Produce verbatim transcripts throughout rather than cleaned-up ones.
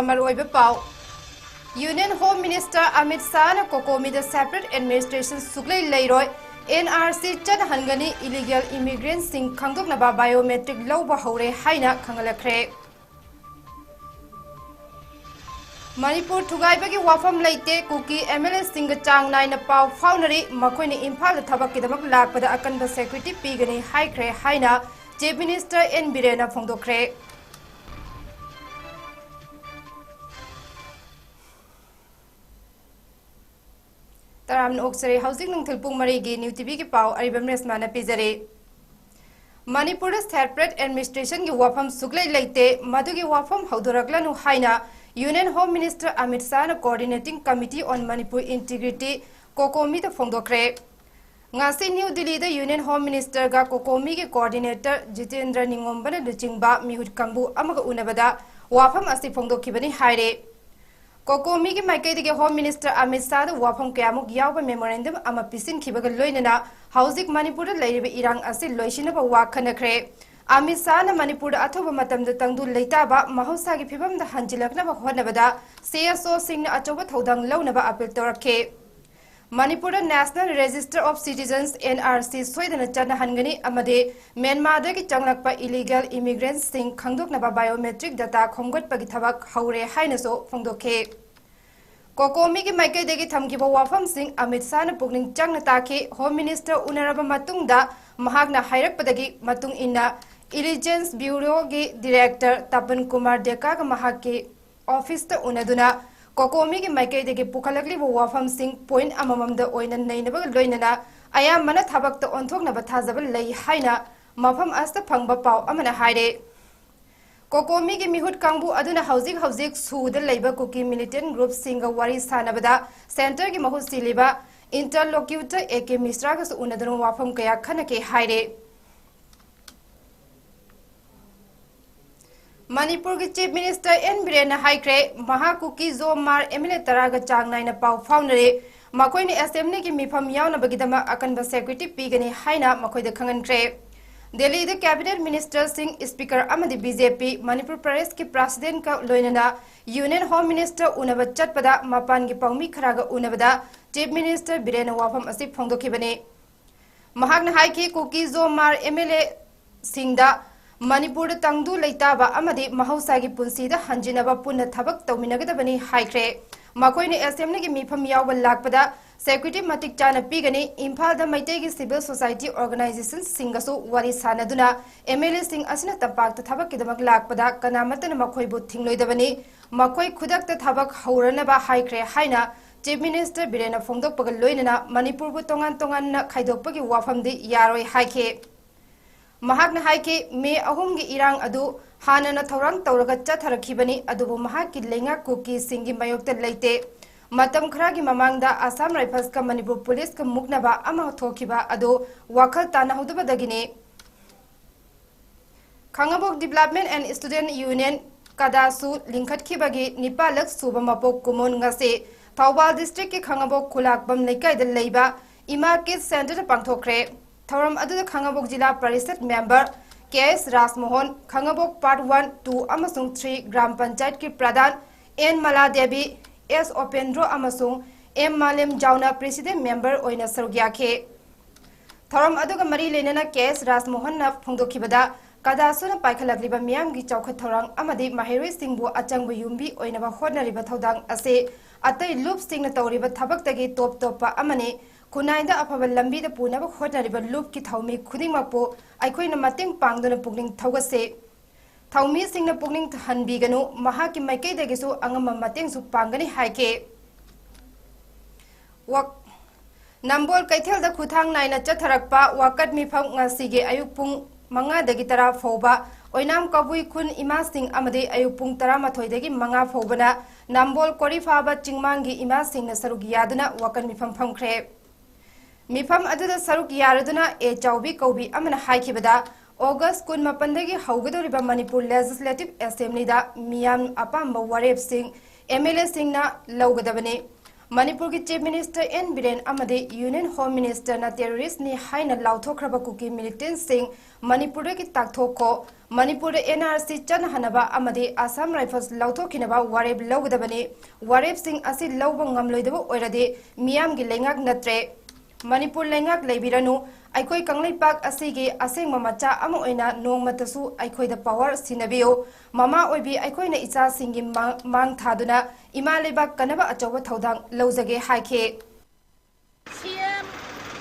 ꯃꯔꯨꯑꯣꯏꯕ ꯄꯥꯎ꯫ Union Home Minister Amit Shahꯅ ꯀꯣꯀꯣꯃꯤꯗ separate administration ꯁꯨꯛꯂꯩ ꯂꯩꯔꯣꯏ, N R C ꯆꯠꯅꯍꯟꯒꯅꯤ, illegal immigrantꯁꯤꯡ ꯈꯪꯗꯣꯛꯅꯕ biometric ꯂꯧꯕ ꯍꯧꯔꯦ ꯍꯥꯏꯅ ꯈꯪꯍꯜꯂꯛꯈ꯭ꯔꯦ꯫ ꯃꯅꯤꯄꯨꯔ ꯊꯨꯒꯥꯏꯕꯒꯤ ꯋꯥꯐꯝ ꯂꯩꯇꯦ, ꯀꯨꯀꯤ M L Aꯁꯤꯡꯒ ꯆꯥꯡ ꯅꯥꯏꯅ ꯄꯥꯎ ꯐꯥꯎꯅꯔꯤ, ꯃꯈꯣꯏꯅ ꯏꯝꯐꯥꯜꯗ ꯊꯕꯛꯀꯤꯗꯃꯛ ꯂꯥꯛꯄꯗ ꯑꯀꯟꯕ security ꯄꯤꯒꯅꯤ ꯍꯥꯏꯈ꯭ꯔꯦ ꯍꯥꯏꯅ Chief Minister N ꯕꯤꯔꯦꯟꯅ ꯐꯣꯡꯗꯣꯛꯈ꯭ꯔꯦ꯫ ꯇꯔꯥꯝꯅ ꯑꯣꯛꯆꯔꯤ꯫ ꯍꯧꯖꯤꯛ ꯅꯨꯡꯊꯤꯜ ꯄꯨꯡ ꯃꯔꯤꯒꯤ New TVꯒꯤ ꯄꯥꯎ ꯑꯔꯤꯕꯝ ꯔꯦꯁꯃꯥꯅ ꯄꯤꯖꯔꯤ꯫ ꯃꯅꯤꯄꯨꯔꯗ separate administrationꯒꯤ ꯋꯥꯐꯝ ꯁꯨꯛꯂꯩ ꯂꯩꯇꯦ, ꯃꯗꯨꯒꯤ ꯋꯥꯐꯝ ꯍꯧꯗꯣꯔꯛꯂꯅꯨ ꯍꯥꯏꯅ Union Home Minister Amit Shahꯅ Coordinating Committee on Manipur Integrity, ꯀꯣꯀꯣꯃꯤꯗ ꯐꯣꯡꯗꯣꯛꯈ꯭ꯔꯦ꯫ ꯉꯁꯤ ꯅ꯭ꯌꯨ ꯗꯤꯜꯂꯤꯗ Union Home Ministerꯒ ꯀꯣꯀꯣꯃꯤꯒꯤ coordinator ꯖꯤꯇꯦꯟꯗ꯭ꯔ ꯅꯤꯉꯣꯝꯕꯅ ꯂꯨꯆꯤꯡꯕ ꯃꯤꯍꯨꯠ ꯀꯥꯡꯕꯨ ꯑꯃꯒ ꯎꯅꯕꯗ ꯋꯥꯐꯝ ꯑꯁꯤ ꯐꯣꯡꯗꯣꯛꯈꯤꯕꯅꯤ ꯍꯥꯏꯔꯦ꯫ ꯀꯣꯀꯣꯃꯤꯒꯤ ꯃꯥꯏꯀꯩꯗꯒꯤ Home Minister ꯑꯃꯤꯠ ꯁꯥꯍꯗ ꯋꯥꯐꯝ ꯀꯌꯥꯃꯨꯛ ꯌꯥꯎꯕ memorandum ꯑꯃ ꯄꯤꯁꯤꯟꯈꯤꯕꯒ ꯂꯣꯏꯅꯅ ꯍꯧꯖꯤꯛ ꯃꯅꯤꯄꯨꯔꯗ ꯂꯩꯔꯤꯕ ꯏꯔꯥꯡ ꯑꯁꯤ ꯂꯣꯏꯁꯤꯟꯅꯕ ꯋꯥ ꯈꯟꯅꯈ꯭ꯔꯦ꯫ ꯑꯃꯤꯠ ꯁꯥꯍꯅ ꯃꯅꯤꯄꯨꯔꯗ ꯑꯊꯨꯕ ꯃꯇꯝꯗ ꯇꯪꯗꯨ ꯂꯩꯇꯥꯕ ꯃꯍꯧꯁꯥꯒꯤ ꯐꯤꯕꯝꯗ ꯍꯟꯖꯤꯜꯂꯛꯅꯕ ꯍꯣꯠꯅꯕꯗ C S Oꯁꯤꯡꯅ ꯑꯆꯧꯕ ꯊꯧꯗꯥꯡ ꯂꯧꯅꯕ appeal ꯇꯧꯔꯛꯈꯤ꯫ ꯃꯅꯤꯄꯨꯔꯗ National Register of Citizens, N R C, ꯁꯣꯏꯗꯅ ꯆꯠꯅꯍꯟꯒꯅꯤ ꯑꯃꯗꯤ ꯃ꯭ꯌꯥꯟꯃꯥꯔꯗꯒꯤ ꯆꯪꯂꯛꯄ illegal immigrantꯁꯤꯡ ꯈꯪꯗꯣꯛꯅꯕ biometric data ꯈꯣꯝꯒꯠꯄꯒꯤ ꯊꯕꯛ ꯍꯧꯔꯦ ꯍꯥꯏꯅꯁꯨ ꯐꯣꯡꯗꯣꯛꯈꯤ꯫ ꯀꯣꯀꯣꯃꯤꯒꯤ ꯃꯥꯏꯀꯩꯗꯒꯤ ꯊꯝꯈꯤꯕ ꯋꯥꯐꯝꯁꯤꯡ ꯑꯃꯤꯠ ꯁꯥꯍꯅ ꯄꯨꯛꯅꯤꯡ ꯆꯪꯅ ꯇꯥꯈꯤ꯫ Home Minister ꯎꯅꯔꯕ ꯃꯇꯨꯡꯗ ꯃꯍꯥꯛꯅ ꯍꯥꯏꯔꯛꯄꯗꯒꯤ ꯃꯇꯨꯡ ꯏꯟꯅ Intelligence Bureauꯒꯤ Director ꯇꯄꯟ ꯀꯨꯃꯥꯔ ꯗꯦꯀꯥꯒ ꯃꯍꯥꯛꯀꯤ officeꯇ ꯎꯅꯗꯨꯅ ꯀꯣꯀꯣꯃꯤꯒꯤ ꯃꯥꯏꯀꯩꯗꯒꯤ ꯄꯨꯈꯠꯂꯛꯂꯤꯕ ꯋꯥꯐꯝꯁꯤꯡ point ꯑꯃꯃꯝꯗ ꯑꯣꯏꯅ ꯅꯩꯅꯕꯒ ꯂꯣꯏꯅꯅ ꯑꯌꯥꯝꯕꯅ ꯊꯕꯛꯇ ꯑꯣꯟꯊꯣꯛꯅꯕ ꯊꯥꯖꯕ ꯂꯩ ꯍꯥꯏꯅ ꯃꯐꯝ ꯑꯁꯤꯗ ꯐꯪꯕ ꯄꯥꯎ ꯑꯃꯅ ꯍꯥꯏꯔꯦ꯫ ꯀꯣꯀꯣꯃꯤꯒꯤ ꯃꯤꯍꯨꯠ ꯀꯥꯡꯕꯨ ꯑꯗꯨꯅ ꯍꯧꯖꯤꯛ ꯍꯧꯖꯤꯛ ꯁꯨꯗ ꯂꯩꯕ ꯀꯨꯀꯤ militant groupꯁꯤꯡꯒ ꯋꯥꯔꯤ ꯁꯥꯟꯅꯕꯗ centreꯒꯤ ꯃꯍꯨꯠ ꯁꯤꯜꯂꯤꯕ interlocutor A K ꯃꯤꯁ꯭ꯔꯥꯒꯁꯨ ꯎꯅꯗꯨꯅ ꯋꯥꯐꯝ ꯀꯌꯥ ꯈꯟꯅꯈꯤ ꯍꯥꯏꯔꯦ꯫ ꯃꯅꯤꯄꯨꯔꯒꯤ Chief Minister N ꯕꯤꯔꯦꯟꯅ ꯍꯥꯏꯈ꯭ꯔꯦ, ꯃꯍꯥꯛ ꯀꯨꯀꯤ ꯖꯣ ꯃꯥꯔ M L A ꯇꯔꯥꯒ ꯆꯥꯡ ꯅꯥꯏꯅ ꯄꯥꯎ ꯐꯥꯎꯅꯔꯦ꯫ ꯃꯈꯣꯏꯅ assemblyꯒꯤ ꯃꯤꯐꯝ ꯌꯥꯎꯅꯕꯒꯤꯗꯃꯛ ꯑꯀꯟꯕ security ꯄꯤꯒꯅꯤ ꯍꯥꯏꯅ ꯃꯈꯣꯏꯗ ꯈꯪꯍꯟꯈ꯭ꯔꯦ꯫ ꯗꯦꯜꯂꯤꯗ ꯀꯦꯕꯤꯅꯦꯠ ꯃꯤꯅꯤꯁꯇꯔꯁꯤꯡ, ꯁ꯭ꯄꯤꯀꯔ ꯑꯃꯗꯤ ꯕꯤ ꯖꯦ ꯄꯤ ꯃꯅꯤꯄꯨꯔ ꯄ꯭ꯔꯗꯦꯁꯀꯤ ꯄ꯭ꯔꯁꯤꯗꯦꯟꯠꯀ ꯂꯣꯏꯅꯅ ꯌꯨꯅꯤꯌꯟ ꯍꯣꯝ ꯃꯤꯅꯤꯁꯇꯔ ꯎꯅꯕ ꯆꯠꯄꯗ ꯃꯄꯥꯟꯒꯤ ꯄꯥꯎꯃꯤ ꯈꯔꯒ ꯎꯅꯕꯗ ꯆꯤꯐ ꯃꯤꯅꯤꯁꯇꯔ ꯕꯤꯔꯦꯟꯅ ꯋꯥꯐꯝ ꯑꯁꯤ ꯐꯣꯡꯗꯣꯛꯈꯤꯕꯅꯤ꯫ ꯃꯍꯥꯛꯅ ꯍꯥꯏꯈꯤ, ꯀꯨꯀꯤ ꯖꯣ ꯃꯥꯔ ꯑꯦꯝ ꯑꯦꯜ ꯑꯦꯁꯤꯡꯗ ꯃꯅꯤꯄꯨꯔꯗ ꯇꯪꯗꯨ ꯂꯩꯇꯥꯕ ꯑꯃꯗꯤ ꯃꯍꯧꯁꯥꯒꯤ ꯄꯨꯟꯁꯤꯗ ꯍꯟꯖꯤꯟꯅꯕ ꯄꯨꯟꯅ ꯊꯕꯛ ꯇꯧꯃꯤꯟꯅꯒꯗꯕꯅꯤ ꯍꯥꯏꯈ꯭ꯔꯦ꯫ ꯃꯈꯣꯏꯅ ꯑꯦꯁꯦꯝꯕ꯭ꯂꯤꯒꯤ ꯃꯤꯐꯝ ꯌꯥꯎꯕ ꯂꯥꯛꯄꯗ ꯁꯦꯀ꯭ꯌꯨꯔꯤꯇꯤ ꯃꯇꯤꯛ ꯆꯥꯅ ꯄꯤꯒꯅꯤ꯫ ꯏꯝꯐꯥꯜꯗ ꯃꯩꯇꯩꯒꯤ ꯁꯤꯚꯤꯜ ꯁꯣꯁꯥꯏꯇꯤ ꯑꯣꯔꯒꯅꯥꯏꯖꯦꯁꯟꯁꯤꯡꯒꯁꯨ ꯋꯥꯔꯤ ꯁꯥꯟꯅꯗꯨꯅ ꯑꯦꯝ ꯑꯦꯜ ꯑꯦꯁꯤꯡ ꯑꯁꯤꯅ ꯇꯝꯄꯥꯛꯇ ꯊꯕꯛꯀꯤꯗꯃꯛ ꯂꯥꯛꯄꯗ ꯀꯅꯥꯃꯠꯇꯅ ꯃꯈꯣꯏꯕꯨ ꯊꯤꯡꯂꯣꯏꯗꯕꯅꯤ꯫ ꯃꯈꯣꯏ ꯈꯨꯗꯛꯇ ꯊꯕꯛ ꯍꯧꯔꯅꯕ ꯍꯥꯏꯈ꯭ꯔꯦ ꯍꯥꯏꯅ ꯆꯤꯐ ꯃꯤꯅꯤꯁꯇꯔ ꯕꯤꯔꯦꯟꯅ ꯐꯣꯡꯗꯣꯛꯄꯒ ꯂꯣꯏꯅꯅ ꯃꯅꯤꯄꯨꯔꯕꯨ ꯇꯣꯉꯥꯟ ꯇꯣꯉꯥꯟꯅ ꯈꯥꯏꯗꯣꯛꯄꯒꯤ ꯋꯥꯐꯝꯗꯤ ꯌꯥꯔꯣꯏ ꯍꯥꯏꯈꯤ꯫ ꯃꯍꯥꯛꯅ ꯍꯥꯏꯈꯤ, ꯃꯦ ꯑꯍꯨꯝꯒꯤ ꯏꯔꯥꯡ ꯑꯗꯨ ꯍꯥꯟꯅꯅ ꯊꯧꯔꯥꯡ ꯇꯧꯔꯒ ꯆꯠꯊꯔꯛꯈꯤꯕꯅꯤ, ꯑꯗꯨꯕꯨ ꯃꯍꯥꯛꯀꯤ ꯂꯩꯉꯥꯛ ꯀꯨꯀꯤꯁꯤꯡꯒꯤ ꯃꯥꯌꯣꯛꯇ ꯂꯩꯇꯦ꯫ ꯃꯇꯝ ꯈꯔꯒꯤ ꯃꯃꯥꯡꯗ ꯑꯁꯥꯝ ꯔꯥꯏꯐꯜꯁꯀ ꯃꯅꯤꯄꯨꯔ ꯄꯨꯂꯤꯁꯀ ꯃꯨꯛꯅꯕ ꯑꯃ ꯊꯣꯛꯈꯤꯕ ꯑꯗꯨ ꯋꯥꯈꯜ ꯇꯥꯅꯍꯧꯗꯕꯗꯒꯤꯅꯤ꯫ ꯈꯥꯉꯕꯣꯛ Development and Student Union, ꯀꯗꯥꯁꯨ ꯂꯤꯡꯈꯠꯈꯤꯕꯒꯤ ꯅꯤꯄꯥꯜꯂꯛ ꯁꯨꯕ ꯃꯄꯣꯛ ꯀꯨꯝꯑꯣꯟ ꯉꯁꯤ ꯊꯧꯕꯥꯜ ꯗꯤꯁꯇ꯭ꯔꯤꯛꯀꯤ ꯈꯥꯉꯕꯣꯛ ꯈꯨꯂꯥꯛꯄꯝ ꯂꯩꯀꯥꯏꯗ ꯂꯩꯕ ꯏꯃꯥ ꯀꯤꯗꯁ ꯁꯦꯟꯇꯔꯗ ꯄꯥꯡꯊꯣꯛꯈ꯭ꯔꯦ꯫ ꯊꯧꯔꯝ ꯑꯗꯨꯗ ꯈꯥꯉꯕꯣꯛ ꯖꯤꯂꯥ ꯄꯔꯤꯁꯠ ꯃꯦꯝꯕꯔ ꯀꯦ ꯑꯦꯁ ꯔꯥꯖꯃꯣꯍꯟ, ꯈꯥꯉꯕꯣꯛ ꯄꯥꯔꯠ ꯋꯥꯟ, ꯇꯨ ꯑꯃꯁꯨꯡ ꯊ꯭ꯔꯤ ꯒ꯭ꯔꯥꯝ ꯄꯟꯆꯥꯌꯠꯀꯤ ꯄ꯭ꯔꯙꯥꯟ ꯑꯦꯟ ꯃꯂꯥꯗꯦꯕꯤ, ꯑꯦꯁ ꯑꯣꯄꯦꯟꯗ꯭ꯔꯣ ꯑꯃꯁꯨꯡ ꯑꯦꯝ ꯃꯥꯂꯦꯝ ꯖꯥꯎꯅ ꯄ꯭ꯔꯦꯁꯤꯗꯦꯟꯠ ꯃꯦꯝꯕꯔ ꯑꯣꯏꯅ ꯁꯔꯨꯛ ꯌꯥꯈꯤ꯫ ꯊꯧꯔꯝ ꯑꯗꯨꯒ ꯃꯔꯤ ꯂꯩꯅꯅ ꯀꯦ ꯑꯦꯁ ꯔꯥꯖꯃꯣꯍꯟꯅ ꯐꯣꯡꯗꯣꯛꯈꯤꯕꯗ, ꯀꯗꯥꯁꯨꯅ ꯄꯥꯏꯈꯠꯂꯛꯂꯤꯕ ꯃꯤꯌꯥꯝꯒꯤ ꯆꯥꯎꯈꯠ ꯊꯧꯔꯥꯡ ꯑꯃꯗꯤ ꯃꯍꯩꯔꯣꯏꯁꯤꯡꯕꯨ ꯑꯆꯪꯕ ꯌꯨꯝꯕꯤ ꯑꯣꯏꯅꯕ ꯍꯣꯠꯅꯔꯤꯕ ꯊꯧꯗꯥꯡ ꯑꯁꯤ ꯑꯇꯩ ꯂꯨꯞꯁꯤꯡꯅ ꯇꯧꯔꯤꯕ ꯊꯕꯛꯇꯒꯤ ꯇꯣꯞ ꯇꯣꯞꯄ ꯑꯃꯅꯤ꯫ ꯈꯨꯟꯅꯥꯏꯗ ꯑꯐꯕ ꯂꯝꯕꯤꯗ ꯄꯨꯅꯕ ꯍꯣꯠꯅꯔꯤꯕ ꯂꯨꯞꯀꯤ ꯊꯧꯃꯤ ꯈꯨꯗꯤꯡꯃꯛꯄꯨ ꯑꯩꯈꯣꯏꯅ ꯃꯇꯦꯡ ꯄꯥꯡꯗꯨꯅ ꯄꯨꯛꯅꯤꯡ ꯊꯧꯒꯠꯁꯤ꯫ ꯊꯧꯃꯤꯁꯤꯡꯅ ꯄꯨꯛꯅꯤꯡ ꯍꯟꯕꯤꯒꯅꯨ, ꯃꯍꯥꯛꯀꯤ ꯃꯥꯏꯀꯩꯗꯒꯤꯁꯨ ꯑꯉꯝꯕ ꯃꯇꯦꯡꯁꯨ ꯄꯥꯡꯒꯅꯤ ꯍꯥꯏꯈꯤ꯫ ꯋꯥꯛ-, ꯅꯝꯕꯣꯜ ꯀꯩꯊꯦꯜꯗ ꯈꯨꯊꯥꯡ ꯅꯥꯏꯅ ꯆꯠꯊꯔꯛꯄ ꯋꯥꯀꯠ ꯃꯤꯐꯝ ꯉꯁꯤꯒꯤ ꯑꯌꯨꯛ ꯄꯨꯡ ꯃꯉꯥꯗꯒꯤ ꯇꯔꯥ ꯐꯥꯎꯕ ꯑꯣꯏꯅꯥꯝ ꯀꯕꯨꯏ ꯈꯨꯟ ꯏꯃꯥꯁꯤꯡ ꯑꯃꯗꯤ ꯑꯌꯨꯛ ꯄꯨꯡ ꯇꯔꯥꯃꯥꯊꯣꯏꯗꯒꯤ ꯃꯉꯥ ꯐꯥꯎꯕꯅ ꯅꯝꯕꯣꯜ ꯀꯣꯔꯤꯐꯥꯕ ꯆꯤꯡꯃꯥꯡꯒꯤ ꯏꯃꯥꯁꯤꯡꯅ ꯁꯔꯨꯛ ꯌꯥꯗꯨꯅ ꯋꯥꯀꯠ ꯃꯤꯐꯝ ꯐꯝꯈ꯭ꯔꯦ꯫ ꯃꯤꯐꯝ ꯑꯗꯨꯗ ꯁꯔꯨꯛ ꯌꯥꯔꯗꯨꯅ ꯑꯦ ꯆꯥꯎꯕꯤ ꯀꯧꯕꯤ ꯑꯃꯅ ꯍꯥꯏꯈꯤꯕꯗ, ꯑꯣꯒꯁ ꯀꯨꯟꯃꯥꯄꯟꯗꯒꯤ ꯍꯧꯒꯗꯧꯔꯤꯕ ꯃꯅꯤꯄꯨꯔ ꯂꯦꯖꯤꯁꯂꯦꯇꯤꯚ ꯑꯦꯁꯦꯝꯕ꯭ꯂꯤꯗ ꯃꯤꯌꯥꯝ ꯑꯄꯥꯝꯕ ꯋꯥꯔꯦꯞꯁꯤꯡ ꯑꯦꯝ ꯑꯦꯜ ꯑꯦꯁꯤꯡꯅ ꯂꯧꯒꯗꯕꯅꯤ꯫ ꯃꯅꯤꯄꯨꯔꯒꯤ Chief Minister N Biren ꯑꯃꯗꯤ Union Home Minister ꯅ terrorist ꯅꯤ ꯍꯥꯏꯅ ꯂꯥꯎꯊꯣꯛꯈ꯭ꯔꯕ ꯀꯨꯀꯤ militant ꯁꯤꯡ ꯃꯅꯤꯄꯨꯔꯗꯒꯤ ꯇꯥꯛꯊꯣꯛꯈꯣ, ꯃꯅꯤꯄꯨꯔꯗ N R C ꯆꯠꯅꯍꯟꯅꯕ ꯑꯃꯗꯤ Assam Rifles ꯂꯧꯊꯣꯛꯈꯤꯅꯕ ꯋꯥꯔꯦꯞ ꯂꯧꯒꯗꯕꯅꯤ꯫ ꯋꯥꯔꯦꯞꯁꯤꯡ ꯑꯁꯤ ꯂꯧꯕ ꯉꯝꯂꯣꯏꯗꯕ ꯑꯣꯏꯔꯗꯤ ꯃꯤꯌꯥꯝꯒꯤ ꯂꯩꯉꯥꯛ ꯅꯠꯇ꯭ꯔꯦ꯫ ꯃꯅꯤꯄꯨꯔ ꯂꯩꯉꯥꯛ ꯂꯩꯕꯤꯔꯅꯨ꯫ ꯑꯩꯈꯣꯏ ꯀꯪꯂꯩꯄꯥꯛ ꯑꯁꯤꯒꯤ ꯑꯁꯦꯡꯕ ꯃꯆꯥ ꯑꯃ ꯑꯣꯏꯅ ꯅꯣꯡꯃꯇꯁꯨ ꯑꯩꯈꯣꯏꯗ power ꯁꯤꯟꯅꯕꯤꯌꯨ꯫ ꯃꯃꯥ ꯑꯣꯏꯕꯤ ꯑꯩꯈꯣꯏꯅ ꯏꯆꯥꯁꯤꯡꯒꯤ ꯃꯥꯡ, ꯃꯥꯡ ꯊꯥꯗꯨꯅ ꯏꯃꯥ ꯂꯩꯕꯥꯛ ꯀꯟꯅꯕ ꯑꯆꯧꯕ ꯊꯧꯗꯥꯡ ꯂꯧꯖꯒꯦ ꯍꯥꯏꯈꯤ꯫ C M,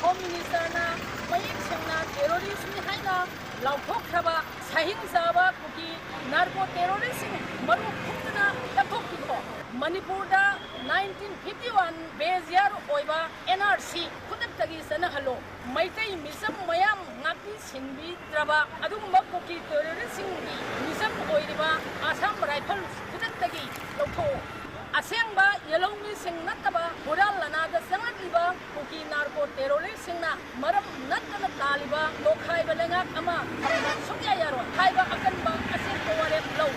Home Minister ꯅ ꯃꯌꯦꯛ ꯁꯦꯡꯅ terrorist ꯅꯤ ꯍꯥꯏꯅ ꯂꯥꯎꯊꯣꯛꯈ꯭ꯔꯕ ꯁꯍꯤꯡ ꯆꯥꯕ ꯀꯨꯀꯤ narco terrorist ꯁꯤꯡ ꯃꯔꯨ ꯈꯨꯝꯗꯨꯅ ꯂꯧꯊꯣꯛꯄꯤꯈꯣ꯫ ꯃꯅꯤꯄꯨꯔꯗ nineteen fifty one base year ꯑꯣꯏꯕ N R C ꯈꯨꯗꯛꯇꯒꯤ ꯆꯠꯅꯍꯜꯂꯣ꯫ ꯃꯩꯇꯩ ꯃꯤꯆꯝ ꯃꯌꯥꯝ ꯉꯥꯛꯄꯤ ꯁꯦꯟꯕꯤꯗ꯭ꯔꯕ ꯑꯗꯨꯒꯨꯝꯕ ꯀꯨꯀꯤ terrorist ꯁꯤꯡꯒꯤ ꯃꯤꯆꯝ ꯑꯣꯏꯔꯤꯕ Assam Rifles ꯈꯨꯗꯛꯇꯒꯤ ꯂꯧꯊꯣꯛꯑꯣ꯫ ꯑꯁꯦꯡꯕ ꯌꯦꯜꯍꯧꯃꯤꯁꯤꯡ ꯅꯠꯇꯕ ꯍꯨꯔꯥꯟ ꯂꯅꯥꯗ ꯆꯪꯂꯛꯂꯤꯕ ꯀꯨꯀꯤ narco terrorist ꯁꯤꯡꯅ ꯃꯔꯝ ꯅꯠꯇꯅ ꯇꯥꯜꯂꯤꯕ ꯇꯣꯈꯥꯏꯕ ꯂꯩꯉꯥꯛ ꯑꯃ ꯊꯝꯕ ꯁꯨꯛꯌꯥ ꯌꯥꯔꯣꯏ ꯍꯥꯏꯕ ꯑꯀꯟꯕ ꯑꯆꯦꯠꯄ ꯋꯥꯔꯦꯞ ꯂꯧ꯫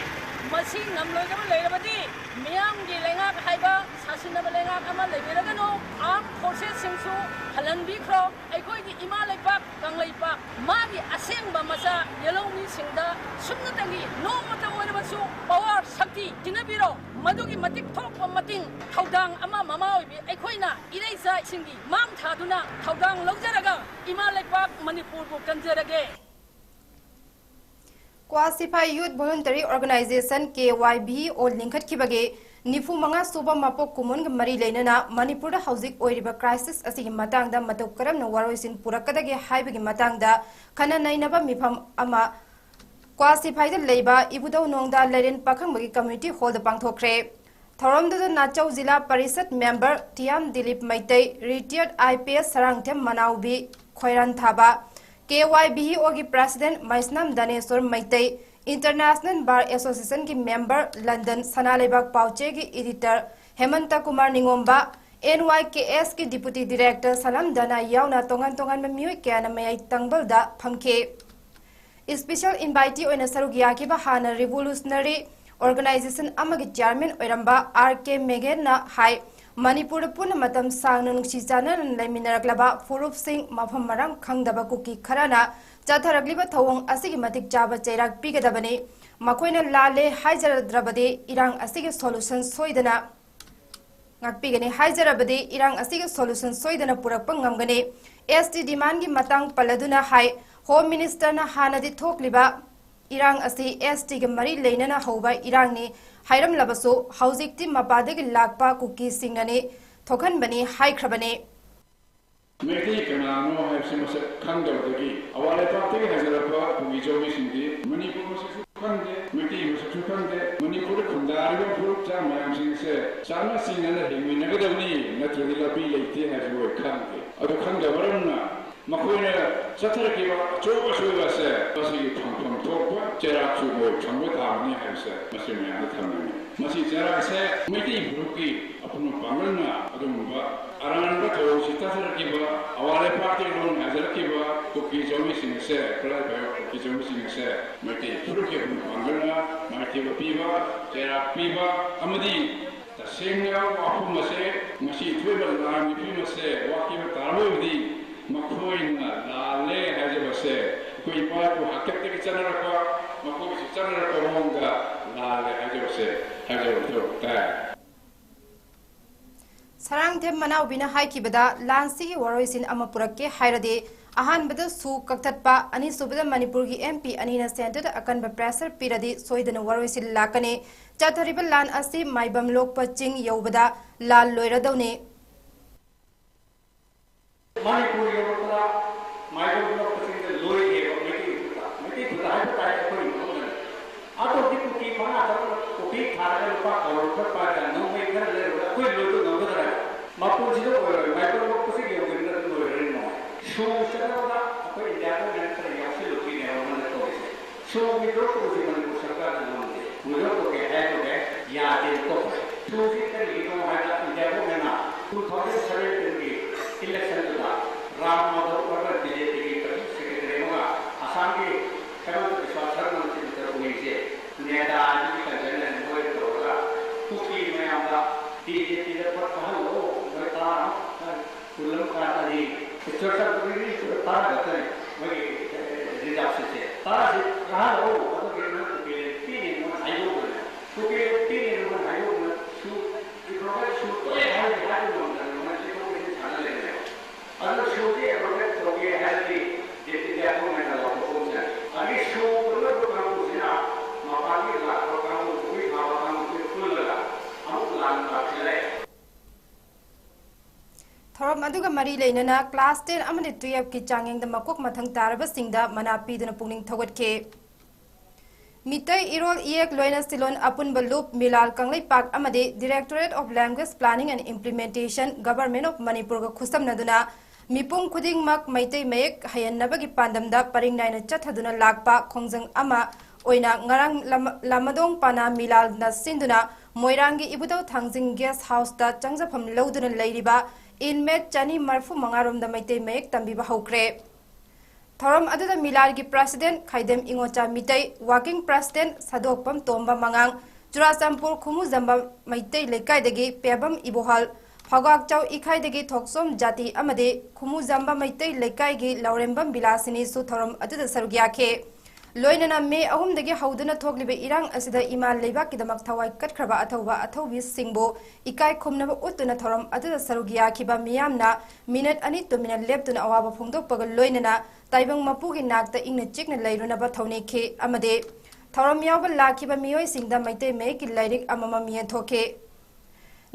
ꯃꯁꯤ ꯉꯝꯂꯣꯏꯗꯕ ꯂꯩꯔꯕꯗꯤ ꯃꯤꯌꯥꯝꯒꯤ ꯂꯩꯉꯥꯛ ꯍꯥꯏꯕ ꯁꯥꯁꯤꯟꯅꯕ ꯂꯩꯉꯥꯛ ꯑꯃ ꯂꯩꯕꯤꯔꯒꯅꯨ꯫ Armed Forces ꯁꯤꯡꯁꯨ ꯍꯜꯍꯟꯕꯤꯈ꯭ꯔꯣ꯫ ꯑꯩꯈꯣꯏꯒꯤ ꯏꯃꯥ ꯂꯩꯄꯥꯛ ꯀꯪꯂꯩꯄꯥꯛ ꯃꯥꯒꯤ ꯑꯁꯦꯡꯕ ꯃꯆꯥ ꯌꯦꯜꯍꯧꯃꯤꯁꯤꯡꯗ ꯁꯨꯞꯅꯇꯒꯤ ꯅꯣꯡꯃꯇ ꯑꯣꯏꯔꯕꯁꯨ power ꯁꯛꯇꯤ ꯁꯤꯟꯅꯕꯤꯔꯣ꯫ ꯃꯗꯨꯒꯤ ꯃꯇꯤꯛ ꯊꯣꯛꯄ ꯃꯇꯤꯡ ꯊꯧꯗꯥꯡ ꯑꯃ ꯃꯃꯥ ꯑꯣꯏꯕꯤ ꯑꯩꯈꯣꯏꯅ ꯏꯔꯩꯆꯥꯁꯤꯡꯒꯤ ꯃꯥꯡ ꯊꯥꯗꯨꯅ ꯊꯧꯗꯥꯡ ꯂꯧꯖꯔꯒ ꯏꯃꯥ ꯂꯩꯄꯥꯛ ꯃꯅꯤꯄꯨꯔꯕꯨ ꯀꯟꯖꯔꯒꯦ꯫ ꯀ꯭ꯋꯥ ꯁꯤꯐꯥꯏ Youth Voluntary Organization, K Y V O ꯂꯤꯡꯈꯠꯈꯤꯕꯒꯤ ꯅꯤꯐꯨ ꯃꯉꯥ ꯁꯨꯕ ꯃꯄꯣꯛ ꯀꯨꯝꯑꯣꯟꯒ ꯃꯔꯤ ꯂꯩꯅꯅ ꯃꯅꯤꯄꯨꯔꯗ ꯍꯧꯖꯤꯛ ꯑꯣꯏꯔꯤꯕ crisis ꯑꯁꯤꯒꯤ ꯃꯇꯥꯡꯗ ꯃꯇꯧ ꯀꯔꯝꯅ ꯋꯥꯔꯣꯏꯁꯤꯟ ꯄꯨꯔꯛꯀꯗꯒꯦ ꯍꯥꯏꯕꯒꯤ ꯃꯇꯥꯡꯗ ꯈꯟꯅ ꯅꯩꯅꯕ ꯃꯤꯐꯝ ꯑꯃ ꯀ꯭ꯋꯥ ꯁꯤꯐꯥꯏꯗ ꯂꯩꯕ ꯏꯕꯨꯙꯧ ꯅꯣꯡꯗꯥ ꯂꯥꯏꯔꯦꯟ ꯄꯥꯈꯪꯕꯒꯤ community hall ꯗ ꯄꯥꯡꯊꯣꯛꯈ꯭ꯔꯦ꯫ ꯊꯧꯔꯝꯗꯨꯗ Nachou Zilla Parishad member Tiyam Dilip Meitei, retired I P S Sarangthem Manaobi Khoiranthaba, K Y V O ꯒꯤ president Meisnam Daneshor Meitei, International Bar Association ꯒꯤ member ꯂꯟꯗꯟ ꯁꯅꯥꯂꯩꯕꯥꯛ ꯄꯥꯎꯆꯦꯒꯤ editor Hemant Kumar Ningomba, N Y K S ꯀꯤ deputy director ꯁꯂꯝ ꯗꯥꯅꯥ ꯌꯥꯎꯅ ꯇꯣꯉꯥꯟ ꯇꯣꯉꯥꯟꯕ ꯃꯤꯑꯣꯏ ꯀꯌꯥꯅ ꯃꯌꯥꯏ ꯇꯪꯕꯜꯗ ꯐꯝꯈꯤ꯫ Special invitee ꯑꯣꯏꯅ ꯁꯔꯨꯛ ꯌꯥꯈꯤꯕ ꯍꯥꯟꯅ revolutionary organization ꯑꯃꯒꯤ chairman ꯑꯣꯏꯔꯝꯕ R K ꯃꯦꯒꯦꯟꯅ ꯍꯥꯏ, ꯃꯅꯤꯄꯨꯔꯗ ꯄꯨꯟꯅ ꯃꯇꯝ ꯁꯥꯡꯅ ꯅꯨꯡꯁꯤ ꯆꯥꯟꯅꯅ ꯂꯩꯃꯤꯟꯅꯔꯛꯂꯕ ꯐꯨꯔꯨꯞꯁꯤꯡ, ꯃꯐꯝ ꯃꯔꯥꯡ ꯈꯪꯗꯕ ꯀꯨꯀꯤ ꯈꯔꯅ ꯆꯠꯊꯔꯛꯂꯤꯕ ꯊꯧꯑꯣꯡ ꯑꯁꯤꯒꯤ ꯃꯇꯤꯛ ꯆꯥꯕ ꯆꯩꯔꯥꯛ ꯄꯤꯒꯗꯕꯅꯤ꯫ ꯃꯈꯣꯏꯅ ꯂꯥꯜꯂꯦ ꯍꯥꯏꯖꯔꯗ꯭ꯔꯕꯗꯤ ꯏꯔꯥꯡ ꯑꯁꯤꯒꯤ solution ꯁꯣꯏꯗꯅ ꯉꯥꯛꯄꯤꯒꯅꯤ ꯍꯥꯏꯖꯔꯕꯗꯤ ꯏꯔꯥꯡ ꯑꯁꯤꯒꯤ solution ꯁꯣꯏꯗꯅ ꯄꯨꯔꯛꯄ ꯉꯝꯒꯅꯤ꯫ S T demandꯒꯤ ꯃꯇꯥꯡ ꯄꯜꯂꯗꯨꯅ ꯍꯥꯏ, Home Ministerꯅ ꯍꯥꯟꯅꯗꯤ ꯊꯣꯛꯂꯤꯕ ꯏꯔꯥꯡ ꯑꯁꯤ S Tꯒ ꯃꯔꯤ ꯂꯩꯅꯅ ꯍꯧꯕ ꯏꯔꯥꯡꯅꯤ ꯍꯥꯏꯔꯝꯂꯕꯁꯨ, ꯍꯧꯖꯤꯛꯇꯤ ꯃꯄꯥꯗꯒꯤ ꯂꯥꯛꯄ ꯀꯨꯀꯤꯁꯤꯡꯅꯅꯤ ꯊꯣꯛꯍꯟꯕꯅꯤ ꯍꯥꯏꯈ꯭ꯔꯕꯅꯤ꯫ ꯃꯩꯇꯩ ꯀꯅꯥꯅꯣ ꯍꯥꯏꯕꯁꯤ ꯃꯁꯛ ꯈꯪꯗꯕꯗꯒꯤ ꯑꯋꯥ ꯂꯩꯄꯥꯛꯇꯒꯤ ꯍꯥꯏꯖꯔꯛꯄ ꯀꯨꯀꯤ ꯖꯧꯃꯤꯁꯤꯡꯗꯤ ꯃꯅꯤꯄꯨꯔ ꯃꯁꯛꯁꯨ ꯈꯪꯗꯦ, ꯃꯩꯇꯩ ꯃꯁꯛꯁꯨ ꯈꯪꯗꯦ꯫ ꯃꯅꯤꯄꯨꯔꯗ ꯈꯨꯟꯗꯥꯔꯤꯕ ꯐꯨꯔꯨꯞ ꯆꯥ ꯃꯌꯥꯝꯁꯤꯡꯁꯦ ꯆꯥꯟꯅ ꯆꯤꯡꯅꯅ ꯍꯤꯡꯃꯤꯟꯅꯒꯗꯕꯅꯤ, ꯅꯠꯇ꯭ꯔꯗꯤ ꯂꯝꯕꯤ ꯂꯩꯇꯦ ꯍꯥꯏꯕꯁꯤ ꯃꯣꯏ ꯈꯪꯗꯦ꯫ ꯑꯗꯨ ꯈꯪꯗꯕ ꯃꯔꯝꯅ ꯃꯈꯣꯏꯅ ꯆꯠꯊꯔꯛꯈꯤꯕ ꯑꯆꯧ ꯑꯁꯣꯏꯕ ꯑꯁꯦ ꯃꯁꯤꯒꯤ ꯐꯪꯐꯝ ꯊꯣꯛꯄ ꯆꯩꯔꯥꯛꯁꯨ ꯃꯣꯏ ꯐꯪꯕ ꯇꯥꯕꯅꯤ ꯍꯥꯏꯕꯁꯦ ꯃꯁꯤ ꯃꯌꯥꯝꯗ ꯊꯝꯅꯤꯡꯏ꯫ ꯃꯁꯤ ꯆꯩꯔꯥꯛꯁꯦ ꯃꯩꯇꯩ ꯐꯨꯔꯨꯞꯀꯤ ꯑꯄꯨꯟꯕ ꯄꯥꯡꯒꯜꯅ ꯑꯗꯨꯒꯨꯝꯕ ꯑꯔꯥꯟꯕ ꯊꯧꯑꯣꯡꯁꯤ ꯆꯠꯊꯔꯛꯈꯤꯕ, ꯑꯋꯥ ꯂꯩꯄꯥꯛꯇꯒꯤ ꯂꯣꯟ ꯍꯥꯏꯖꯔꯛꯈꯤꯕ ꯀꯨꯀꯤ ꯖꯧꯃꯤꯁꯤꯡ ꯑꯁꯦ, ꯈꯨꯠꯂꯥꯏ ꯄꯥꯏꯕ ꯀꯨꯀꯤ ꯖꯧꯃꯤꯁꯤꯡ ꯑꯁꯦ ꯃꯩꯇꯩ ꯐꯨꯔꯨꯞꯀꯤ ꯑꯄꯨꯟꯕ ꯄꯥꯡꯒꯜꯅ ꯃꯥꯏꯊꯤꯕ ꯄꯤꯕ, ꯆꯩꯔꯥꯛ ꯄꯤꯕ ꯑꯃꯗꯤ ꯇꯁꯦꯡꯅ ꯋꯥꯐꯝ ꯑꯁꯦ ꯉꯁꯤ ꯊꯣꯛꯏꯕ ꯂꯥꯟꯒꯤ ꯐꯤꯕꯝ ꯑꯁꯦ ꯋꯥꯈꯤꯕ ꯇꯥꯔꯕꯗꯤ ꯃꯈꯣꯏꯅ ꯂꯥꯜꯂꯦ ꯍꯥꯏꯖꯕꯁꯦ ꯑꯩꯈꯣꯏ ꯏꯄꯥ ꯏꯄꯨ ꯍꯥꯛꯇꯛꯇꯒꯤ ꯆꯠꯅꯔꯛꯄ, ꯃꯈꯣꯏꯒꯤꯁꯨ ꯆꯠꯅꯔꯛꯄ ꯃꯑꯣꯡꯗ ꯂꯥꯜꯂꯦ ꯍꯥꯏꯖꯕꯁꯦ ꯍꯥꯏꯖꯕ ꯃꯊꯧ ꯇꯥꯏ꯫ ꯁꯔꯥꯡꯊꯦꯝ ꯃꯅꯥꯎꯕꯤꯅ ꯍꯥꯏꯈꯤꯕꯗ, ꯂꯥꯟꯁꯤꯒꯤ ꯋꯥꯔꯣꯏꯁꯤꯟ ꯑꯃ ꯄꯨꯔꯛꯀꯦ ꯍꯥꯏꯔꯗꯤ, ꯑꯍꯥꯟꯕꯗ ꯁꯨ ꯀꯛꯊꯠꯄ, ꯑꯅꯤꯁꯨꯕꯗ ꯃꯅꯤꯄꯨꯔꯒꯤ M P ꯑꯅꯤꯅ centreꯗ ꯑꯀꯟꯕ pressure ꯄꯤꯔꯗꯤ ꯁꯣꯏꯗꯅ ꯋꯥꯔꯣꯏꯁꯤꯟ ꯂꯥꯛꯀꯅꯤ꯫ ꯆꯠꯊꯔꯤꯕ ꯂꯥꯟ ꯑꯁꯤ ꯃꯥꯏꯕꯝ ꯂꯣꯛꯄ ꯆꯤꯡ ꯌꯧꯕꯗ ꯂꯥꯜ ꯂꯣꯏꯔꯗꯧꯅꯤ꯫ ꯃꯅꯤꯄꯨꯔ ꯌꯧꯔꯛꯄꯗ ꯃꯥꯏꯕꯝ ꯂꯣꯛꯄ ꯆꯤꯡꯗ ꯂꯣꯏꯔꯦꯕ ꯃꯩꯇꯩ ꯈꯨꯠꯇ꯫ ꯃꯩꯇꯩ ꯈꯨꯠꯇ ꯍꯥꯏꯕ ꯇꯥꯏ ꯑꯩꯈꯣꯏꯒꯤ ꯃꯐꯝꯗꯅꯤ꯫ ꯑꯇꯣꯞꯄꯗꯤ ꯀꯨꯀꯤ ꯃꯉꯥ ꯇꯔꯨꯛꯅ ꯀꯣꯐꯤ ꯊꯥꯔꯒ ꯂꯨꯄꯥ ꯀꯔꯣꯔ ꯈꯔ ꯄꯥꯏꯔꯒ ꯅꯣꯡꯃꯩ ꯈꯔ ꯂꯩꯔꯨꯔꯒ ꯑꯩꯈꯣꯏ ꯂꯣꯏꯕ ꯉꯝꯒꯗ꯭ꯔꯥ? ꯃꯄꯨꯟꯁꯤꯗ ꯑꯣꯏꯔꯣꯏ꯫ ꯃꯥꯏꯕꯝ ꯂꯣꯛꯄꯁꯤ ꯌꯧꯗ꯭ꯔꯤꯉꯩꯗ ꯑꯗꯨꯝ ꯂꯣꯏꯔꯅꯤ ꯅꯣꯡꯃꯩ꯫ ꯁꯨ ꯆꯠꯅꯕꯗ ꯑꯩꯈꯣꯏ ꯏꯟꯗꯤꯌꯥ ꯒꯣꯔꯃꯦꯟ ꯈꯔ ꯌꯥꯎꯁꯤꯜꯂꯨꯕꯒꯤꯅꯦꯕ ꯃꯣꯏꯅ ꯇꯧꯔꯤꯁꯦ꯫ ꯁꯣꯝꯒꯤ ꯂꯣꯛꯄꯕꯨꯗꯤ ꯃꯅꯤꯄꯨꯔ ꯁꯔꯀꯥꯔꯅ ꯉꯝꯗꯦ꯫ ꯋꯤꯗ꯭ꯔꯣ ꯇꯧꯒꯦ ꯍꯥꯏꯔꯒ ꯌꯥꯗꯦꯅ ꯇꯣꯛꯈ꯭ꯔꯦ꯫ ꯁꯣꯝꯁꯤ ꯀꯔꯤꯒꯤꯅꯣ ꯍꯥꯏꯕꯗ ꯏꯟꯗꯤꯌꯥ ꯒꯣꯔꯃꯦꯟꯅ two thousand seventeen ꯒꯤ election ꯗꯨꯗ ꯔꯥꯝ ꯃꯥꯙꯧ ꯍꯥꯏꯕ BJP ꯒꯤ ꯄ꯭ꯔꯙꯥꯟ ꯁꯦꯀ꯭ꯔꯦꯇꯔꯤ ꯑꯃꯒ ꯑꯁꯥꯝꯒꯤ ꯍꯦꯃꯟꯇ ꯕꯤꯁ꯭ꯋꯥ ꯁꯔꯃꯅ ꯆꯤꯐ ꯃꯤꯅꯤꯁꯇꯔ ꯑꯣꯏꯔꯤꯁꯦ ꯅꯦꯇꯥ ꯑꯅꯤꯒꯤ ꯀꯟꯁꯔꯟ ꯃꯣꯏ ꯇꯧꯔꯒ ꯀꯨꯀꯤ ꯃꯌꯥꯝꯗ BJP ꯗ ꯚꯣꯠ ꯆꯨꯔꯆꯥꯟꯄꯨꯔꯒꯤ ꯇꯔꯥ ꯈꯛꯇꯅꯤ ꯃꯣꯏꯒꯤ ꯔꯤꯖꯥꯔꯚꯁꯤꯡꯁꯦ꯫ ꯇꯔꯥꯁꯤ ꯀꯥꯍꯜꯂꯛꯑꯣ, ꯑꯗꯨꯒꯤ ꯅꯪ ꯀꯨꯀꯤꯔꯦꯜ ꯄꯤꯅꯤ ꯅꯉꯣꯟꯗ ꯍꯥꯏꯗꯣꯛꯑꯣꯅ꯫ ꯀꯨꯀꯤꯔꯦꯜ ꯄꯤꯅꯤ ꯅꯉꯣꯟꯗ ꯍꯥꯏꯗꯣꯛꯑꯣꯅ꯫ ꯁꯨ ꯑꯦꯄ꯭ꯔꯣꯄ꯭ꯔꯤꯌꯦꯠ ꯁꯨ ꯇꯣꯛꯑꯦ ꯍꯥꯏꯔꯗꯤ ꯍꯥꯏꯕ ꯉꯝꯗꯅ ꯃꯣꯏꯅ ꯆꯦꯟꯊꯣꯛ ꯆꯦꯟꯁꯤꯟ ꯁꯥꯟꯅ ꯂꯩꯔꯦꯕ꯫ ꯑꯗꯨꯅ ꯁꯨꯗꯤ ꯑꯦꯄ꯭ꯔꯣꯄ꯭ꯔꯤꯌꯦꯠ ꯇꯧꯒꯦ ꯍꯥꯏꯔꯗꯤ ꯗꯦꯄ꯭ꯌꯨꯇꯤ ꯒꯣꯚꯔꯅꯔꯅ ꯂꯥꯎꯊꯣꯛꯄ ꯑꯃ ꯆꯪꯉꯤ꯫ ꯑꯗꯒꯤ ꯁꯨ ꯄꯨꯜꯂꯛꯄ ꯀꯥꯡꯕꯨꯁꯤꯅ ꯃꯄꯥꯟꯒꯤ ꯂꯥꯛꯄ ꯀꯥꯡꯕꯨ, ꯀꯣꯐꯤ ꯊꯥꯕ ꯀꯥꯡꯕꯨꯁꯤ ꯄꯨꯜꯂꯒ ꯑꯃꯨꯛ ꯂꯥꯟ ꯇꯥꯁꯤꯜꯂꯦ꯫ ꯊꯧꯔꯝ ꯑꯗꯨꯒ ꯃꯔꯤ ꯂꯩꯅꯅ ꯀ꯭ꯂꯥꯁ ꯇꯦꯟ ꯑꯃꯗꯤ ꯇꯨꯌꯦꯜꯐꯀꯤ ꯆꯥꯡꯌꯦꯡꯗ ꯃꯀꯣꯛ ꯃꯊꯪ ꯇꯥꯔꯕꯁꯤꯡꯗ ꯃꯅꯥ ꯄꯤꯗꯨꯅ ꯄꯨꯛꯅꯤꯡ ꯊꯧꯒꯠꯈꯤ꯫ ꯃꯤꯇꯩ ꯏꯔꯣꯜ ꯏꯌꯦꯛ ꯂꯣꯏꯅ ꯁꯤꯂꯣꯟ ꯑꯄꯨꯟꯕ ꯂꯨꯞ ꯃꯤꯂꯥꯜ ꯀꯪꯂꯩꯄꯥꯛ ꯑꯃꯗꯤ Directorate of Language Planning and Implementation, Government of ꯃꯅꯤꯄꯨꯔꯒ ꯈꯨꯠꯁꯝꯅꯗꯨꯅ ꯃꯤꯄꯨꯝ ꯈꯨꯗꯤꯡꯃꯛ ꯃꯩꯇꯩ ꯃꯌꯦꯛ ꯍꯩꯍꯟꯅꯕꯒꯤ ꯄꯥꯟꯗꯝꯗ ꯄꯔꯤꯡ ꯅꯥꯏꯅ ꯆꯠꯊꯗꯨꯅ ꯂꯥꯛꯄ ꯈꯣꯡꯖꯪ ꯑꯃ ꯑꯣꯏꯅ ꯉꯔꯥꯡ ꯂꯝ-, ꯂꯥꯃꯗꯣꯡ ꯄꯥꯅꯥ ꯃꯤꯂꯥꯜꯅ ꯁꯤꯟꯗꯨꯅ ꯃꯣꯏꯔꯥꯡꯒꯤ ꯏꯕꯨꯙꯧ ꯊꯥꯡꯖꯤꯡ ꯒꯦꯁ ꯍꯥꯎꯁꯇ ꯆꯪꯖꯐꯝ ꯂꯧꯗꯨꯅ ꯂꯩꯔꯤꯕ ꯏꯟꯃꯦꯠ ꯆꯅꯤ ꯃꯔꯤꯐꯨ ꯃꯉꯥ ꯔꯣꯝꯗ ꯃꯩꯇꯩ ꯃꯌꯦꯛ ꯇꯝꯕꯤꯕ ꯍꯧꯈ꯭ꯔꯦ꯫ ꯊꯧꯔꯝ ꯑꯗꯨꯗ ꯃꯤꯂꯥꯜꯒꯤ ꯄ꯭ꯔꯁꯤꯗꯦꯟꯠ ꯈꯥꯏꯗꯦꯝ ꯏꯉꯣꯆꯥ ꯃꯤꯇꯩ, ꯋꯥꯀꯤꯡ ꯄ꯭ꯔꯁꯤꯗꯦꯟꯠ ꯁꯥꯗꯣꯛꯄꯝ ꯇꯣꯝꯕ ꯃꯉꯥꯡ, ꯆꯨꯔꯥꯆꯥꯟꯄꯨꯔ ꯈꯨꯃꯨꯖꯝꯕ ꯃꯩꯇꯩ ꯂꯩꯀꯥꯏꯗꯒꯤ ꯄꯦꯕꯝ ꯏꯕꯣꯍꯜ, ꯐꯧꯒꯥꯛꯆꯥꯎ ꯏꯈꯥꯏꯗꯒꯤ ꯊꯣꯛꯆꯣꯝ ꯖꯥꯇꯤ ꯑꯃꯗꯤ ꯈꯨꯃꯨꯖꯝꯕ ꯃꯩꯇꯩ ꯂꯩꯀꯥꯏꯒꯤ ꯂꯧꯔꯦꯝꯕꯝ ꯕꯤꯂꯥꯁꯤꯅꯤꯁꯨ ꯊꯧꯔꯝ ꯑꯗꯨꯗ ꯁꯔꯨꯛ ꯌꯥꯈꯤ꯫ ꯂꯣꯏꯅꯅ ꯃꯦ ꯑꯍꯨꯝꯗꯒꯤ ꯍꯧꯗꯨꯅ ꯊꯣꯛꯂꯤꯕ ꯏꯔꯥꯡ ꯑꯁꯤꯗ ꯏꯃꯥ ꯂꯩꯕꯥꯛꯀꯤꯗꯃꯛ ꯊꯋꯥꯏ ꯀꯠꯈ꯭ꯔꯕ ꯑꯊꯧꯕ ꯑꯊꯧꯕꯤꯁꯤꯡꯕꯨ ꯏꯀꯥꯏ ꯈꯨꯝꯅꯕ ꯎꯠꯇꯨꯅ ꯊꯧꯔꯝ ꯑꯗꯨꯗ ꯁꯔꯨꯛ ꯌꯥꯈꯤꯕ ꯃꯤꯌꯥꯝꯅ ꯃꯤꯅꯠ ꯑꯅꯤ ꯇꯨꯃꯤꯟꯅ ꯂꯦꯞꯇꯨꯅ ꯑꯋꯥꯕ ꯐꯣꯡꯗꯣꯛꯄꯒ ꯂꯣꯏꯅꯅ ꯇꯥꯏꯕꯪ ꯃꯄꯨꯒꯤ ꯅꯥꯛꯇ ꯏꯪꯅ ꯆꯤꯛꯅ ꯂꯩꯔꯨꯅꯕ ꯊꯧꯅꯤꯈꯤ ꯑꯃꯗꯤ ꯊꯧꯔꯝ ꯌꯥꯎꯕ ꯂꯥꯛꯈꯤꯕ ꯃꯤꯑꯣꯏꯁꯤꯡꯗ ꯃꯩꯇꯩ ꯃꯌꯦꯛꯀꯤ ꯂꯥꯏꯔꯤꯛ ꯑꯃꯃꯝ ꯌꯦꯟꯊꯣꯛꯈꯤ꯫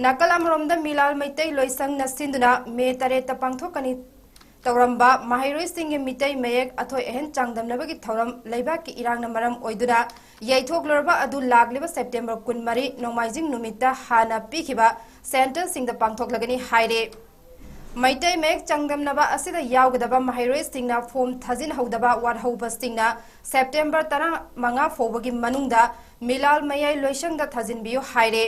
ꯅꯥꯀꯜ ꯑꯃꯔꯣꯝꯗ ꯃꯤꯂꯥꯜ ꯃꯩꯇꯩ ꯂꯣꯏꯁꯪꯅ ꯁꯤꯟꯗꯨꯅ ꯃꯦ ꯇꯔꯦꯠꯇ ꯄꯥꯡꯊꯣꯛꯀꯅꯤ ꯇꯧꯔꯝꯕ ꯃꯍꯩꯔꯣꯏꯁꯤꯡꯒꯤ ꯃꯤꯇꯩ ꯃꯌꯦꯛ ꯑꯊꯣꯏ ꯑꯍꯦꯟ ꯆꯥꯡꯗꯝꯅꯕꯒꯤ ꯊꯧꯔꯝ ꯂꯩꯕꯥꯛꯀꯤ ꯏꯔꯥꯡꯅ ꯃꯔꯝ ꯑꯣꯏꯗꯨꯅ ꯌꯩꯊꯣꯛꯂꯨꯔꯕ ꯑꯗꯨ ꯂꯥꯛꯂꯤꯕ ꯁꯦꯞꯇꯦꯝꯕꯔ ꯀꯨꯟꯃꯔꯤ ꯅꯣꯡꯃꯥꯏꯖꯤꯡ ꯅꯨꯃꯤꯠꯇ ꯍꯥꯟꯅ ꯄꯤꯈꯤꯕ ꯁꯦꯟꯇꯔꯁꯤꯡꯗ ꯄꯥꯡꯊꯣꯛꯂꯒꯅꯤ ꯍꯥꯏꯔꯦ꯫ ꯃꯩꯇꯩ ꯃꯌꯦꯛ ꯆꯥꯡꯗꯝꯅꯕ ꯑꯁꯤꯗ ꯌꯥꯎꯒꯗꯕ ꯃꯍꯩꯔꯣꯏꯁꯤꯡꯅ ꯐꯣꯝ ꯊꯥꯖꯤꯟꯍꯧꯗꯕ ꯋꯥꯠꯍꯧꯕꯁꯤꯡꯅ ꯁꯦꯞꯇꯦꯝꯕꯔ ꯇꯔꯥꯃꯉꯥ ꯐꯥꯎꯕꯒꯤ ꯃꯅꯨꯡꯗ ꯃꯤꯂꯥꯜ ꯃꯌꯥꯏ ꯂꯣꯏꯁꯪꯗ ꯊꯥꯖꯤꯟꯕꯤꯌꯨ ꯍꯥꯏꯔꯦ꯫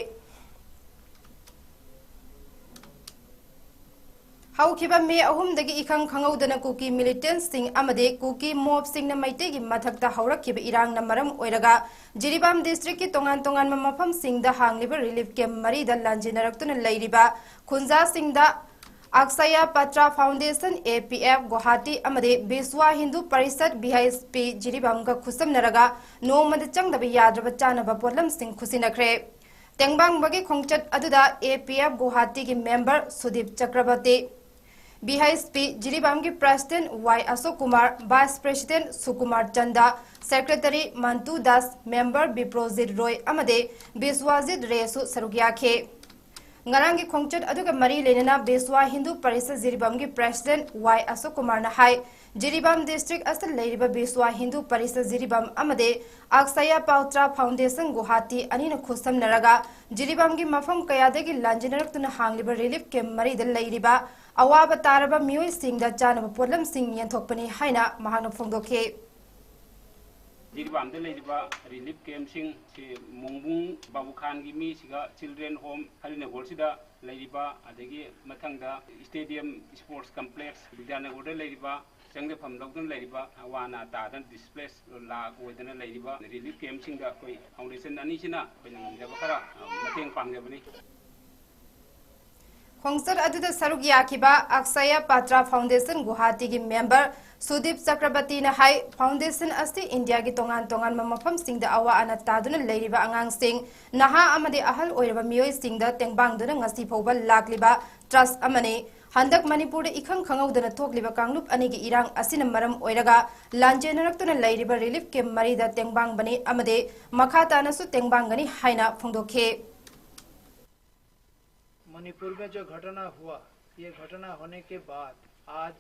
ꯍꯧꯈꯤꯕ ꯃꯦ ꯑꯍꯨꯝꯗꯒꯤ ꯏꯈꯪ ꯈꯪꯍꯧꯗꯅ ꯀꯨꯀꯤ ꯃꯤꯂꯤꯇꯦꯟꯠꯁꯤꯡ ꯑꯃꯗꯤ ꯀꯨꯀꯤ ꯃꯣꯕꯁꯤꯡꯅ ꯃꯩꯇꯩꯒꯤ ꯃꯊꯛꯇ ꯍꯧꯔꯛꯈꯤꯕ ꯏꯔꯥꯡꯅ ꯃꯔꯝ ꯑꯣꯏꯔꯒ ꯖꯤꯔꯤꯕꯥꯝ ꯗꯤꯁꯇ꯭ꯔꯤꯛꯀꯤ ꯇꯣꯉꯥꯟ ꯇꯣꯉꯥꯟꯕ ꯃꯐꯝꯁꯤꯡꯗ ꯍꯥꯡꯂꯤꯕ ꯔꯤꯂꯤꯐ ꯀꯦꯝꯞ ꯃꯔꯤꯗ ꯂꯥꯟꯖꯦꯟꯅꯔꯛꯇꯨꯅ ꯂꯩꯔꯤꯕ ꯈꯨꯟꯖꯥꯁꯤꯡꯗ Akshaya Patra foundation, A P F, Guwahati ꯑꯃꯗꯤ Vishwa Hindu Parishad, B H P, ꯖꯤꯔꯤꯕꯥꯝꯒ ꯈꯨꯠꯁꯝꯅꯔꯒ ꯅꯣꯡꯃꯗ ꯆꯪꯗꯕ ꯌꯥꯗ꯭ꯔꯕ ꯆꯥꯅꯕ ꯄꯣꯠꯂꯝꯁꯤꯡ ꯈꯨꯠꯁꯤꯟꯅꯈ꯭ꯔꯦ꯫ ꯇꯦꯡꯕꯥꯡꯕꯒꯤ ꯈꯣꯡꯆꯠ ꯑꯗꯨꯗ ꯑꯦ ꯄꯤ ꯑꯦꯐ ꯒꯨꯋꯥꯍꯥꯇꯤꯒꯤ member Sudip Chakraborty, B H P ꯖꯤꯔꯤꯕꯥꯝꯒꯤ president Y Ashok Kumar, vice president Sukumar Chand, secretary Mantu Das, member Biprojit Roy ꯑꯃꯗꯤ ꯕꯤꯁ꯭ꯋꯖꯤꯠ ꯔꯦꯁꯨ ꯁꯔꯨꯛ ꯌꯥꯈꯤ꯫ ꯉꯔꯥꯡꯒꯤ ꯈꯣꯡꯆꯠ ꯑꯗꯨꯒ ꯃꯔꯤ ꯂꯩꯅꯅ ꯕꯤꯁ꯭ꯋ ꯍꯤꯟꯗꯨ ꯄꯔꯤꯁꯠ ꯖꯤꯔꯤꯕꯥꯝꯒꯤ ꯄ꯭ꯔꯦꯁꯤꯗꯦꯟꯠ ꯋꯥꯏ ꯑꯁꯣꯛ ꯀꯨꯃꯥꯔꯅ ꯍꯥꯏ, ꯖꯤꯔꯤꯕꯥꯝ ꯗꯤꯁꯇ꯭ꯔꯤꯛ ꯑꯁꯤꯗ ꯂꯩꯔꯤꯕ ꯕꯤꯁ꯭ꯋ ꯍꯤꯟꯗꯨ ꯄꯔꯤꯁꯠ ꯖꯤꯔꯤꯕꯥꯝ ꯑꯃꯗꯤ ꯑꯛꯁꯌꯥ ꯄꯇ꯭ꯔ ꯐꯥꯎꯟꯗꯦꯁꯟ ꯒꯨꯋꯥꯍꯥꯇꯤ ꯑꯅꯤꯅ ꯈꯨꯠꯁꯝꯅꯔꯒ ꯖꯤꯔꯤꯕꯥꯝꯒꯤ ꯃꯐꯝ ꯀꯌꯥꯗꯒꯤ ꯂꯥꯟꯖꯦꯟꯅꯔꯛꯇꯨꯅ ꯍꯥꯡꯂꯤꯕ ꯔꯤꯂꯤꯐ ꯀꯦꯝꯞ ꯃꯔꯤꯗ ꯂꯩꯔꯤꯕ ꯑꯋꯥꯕ ꯇꯥꯔꯕ ꯃꯤꯑꯣꯏꯁꯤꯡꯗ ꯆꯥꯅꯕ ꯄꯣꯠꯂꯝꯁꯤꯡ ꯌꯦꯟꯊꯣꯛꯄꯅꯤ ꯍꯥꯏꯅ ꯃꯍꯥꯛꯅ ꯐꯣꯡꯗꯣꯛꯈꯤ꯫ ꯖꯤꯔꯤꯕꯥꯝꯗ ꯂꯩꯔꯤꯕ ꯔꯤꯂꯤꯐ ꯀꯦꯝꯞꯁꯤꯡ ꯁꯤ ꯃꯣꯡꯕꯨꯡ ꯕꯥꯕꯨ ꯈꯥꯟꯒꯤ ꯃꯤꯁꯤꯒ ꯆꯤꯜꯗ꯭ꯔꯦꯟ ꯍꯣꯝ ꯍꯔꯤꯅꯒꯣꯔꯁꯤꯗ ꯂꯩꯔꯤꯕ, ꯑꯗꯒꯤ ꯃꯊꯪꯗ ꯁ꯭ꯇꯦꯗꯤꯌꯝ ꯁ꯭ꯄꯣꯔꯠꯁ ꯀꯝꯄ꯭ꯂꯦꯛꯁ ꯕꯤꯗ꯭ꯌꯥꯅꯒꯔꯗ ꯂꯩꯔꯤꯕ, ꯆꯪꯖꯐꯝ ꯂꯧꯗꯅ ꯂꯩꯔꯤꯕ, ꯑꯋꯥ ꯑꯅꯥ ꯇꯥꯗꯅ ꯗꯤꯁꯄ꯭ꯂꯦꯁ ꯂꯥꯛ ꯑꯣꯏꯗꯅ ꯂꯩꯔꯤꯕ ꯔꯤꯂꯤꯐ ꯀꯦꯝꯞꯁꯤꯡꯗ ꯑꯩꯈꯣꯏ ꯐꯥꯎꯟꯗꯦꯁꯟ ꯑꯅꯤꯁꯤꯅ ꯑꯩꯈꯣꯏꯅ ꯉꯝꯖꯕ ꯈꯔ, ꯑ, ꯃꯇꯦꯡ ꯄꯥꯡꯖꯕꯅꯤ꯫ ꯈꯣꯡꯆꯠ ꯑꯗꯨꯗ ꯁꯔꯨꯛ ꯌꯥꯈꯤꯕ ꯑꯛꯁꯌꯥ ꯄꯇ꯭ꯔ ꯐꯥꯎꯟꯗꯦꯁꯟ ꯒꯨꯋꯥꯍꯥꯇꯤꯒꯤ ꯃꯦꯝꯕꯔ ꯁꯨꯗꯤꯞ ꯆꯀ꯭ꯔꯕꯔꯇꯤꯅ ꯍꯥꯏ, ꯐꯥꯎꯟꯗꯦꯁꯟ ꯑꯁꯤ ꯏꯟꯗꯤꯌꯥꯒꯤ ꯇꯣꯉꯥꯟ ꯇꯣꯉꯥꯟꯕ ꯃꯐꯝꯁꯤꯡꯗ ꯑꯋꯥ ꯑꯅꯥ ꯇꯥꯗꯨꯅ ꯂꯩꯔꯤꯕ ꯑꯉꯥꯡꯁꯤꯡ, ꯅꯍꯥ ꯑꯃꯗꯤ ꯑꯍꯜ ꯑꯣꯏꯔꯕ ꯃꯤꯑꯣꯏꯁꯤꯡꯗ ꯇꯦꯡꯕꯥꯡꯗꯨꯅ ꯉꯁꯤ ꯐꯥꯎꯕ ꯂꯥꯛꯂꯤꯕ ꯇ꯭ꯔꯁꯠ ꯑꯃꯅꯤ꯫ ꯍꯟꯗꯛ ꯃꯅꯤꯄꯨꯔꯗ ꯏꯈꯪ ꯈꯪꯍꯧꯗꯅ ꯊꯣꯛꯂꯤꯕ ꯀꯥꯡꯂꯨꯞ ꯑꯅꯤꯒꯤ ꯏꯔꯥꯡ ꯑꯁꯤꯅ ꯃꯔꯝ ꯑꯣꯏꯔꯒ ꯂꯥꯟꯖꯦꯟꯅꯔꯛꯇꯨꯅ ꯂꯩꯔꯤꯕ ꯔꯤꯂꯤꯐ ꯀꯦꯝꯞ ꯃꯔꯤꯗ ꯇꯦꯡꯕꯥꯡꯕꯅꯤ ꯑꯃꯗꯤ ꯃꯈꯥ ꯇꯥꯅꯁꯨ ꯇꯦꯡꯕꯥꯡꯒꯅꯤ ꯍꯥꯏꯅ ꯐꯣꯡꯗꯣꯛꯈꯤ꯫ मणिपुर में जो घटना हुआ, ये घटना होने के बाद आज